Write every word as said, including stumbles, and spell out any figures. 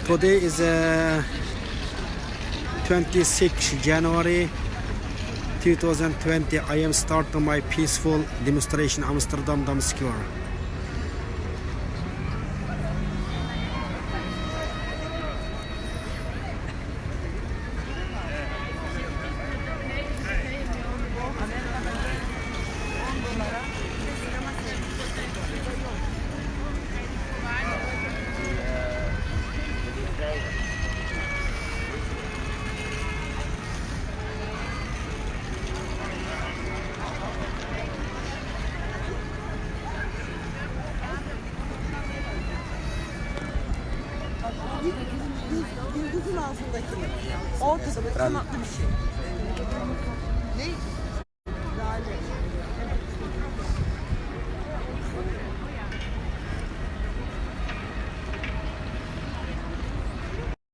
Today is uh, twenty-six January two thousand twenty. I am starting my peaceful demonstration Amsterdam Dam Square. Yıldızın altındaki. Ortada böyle kanatlı bir şey.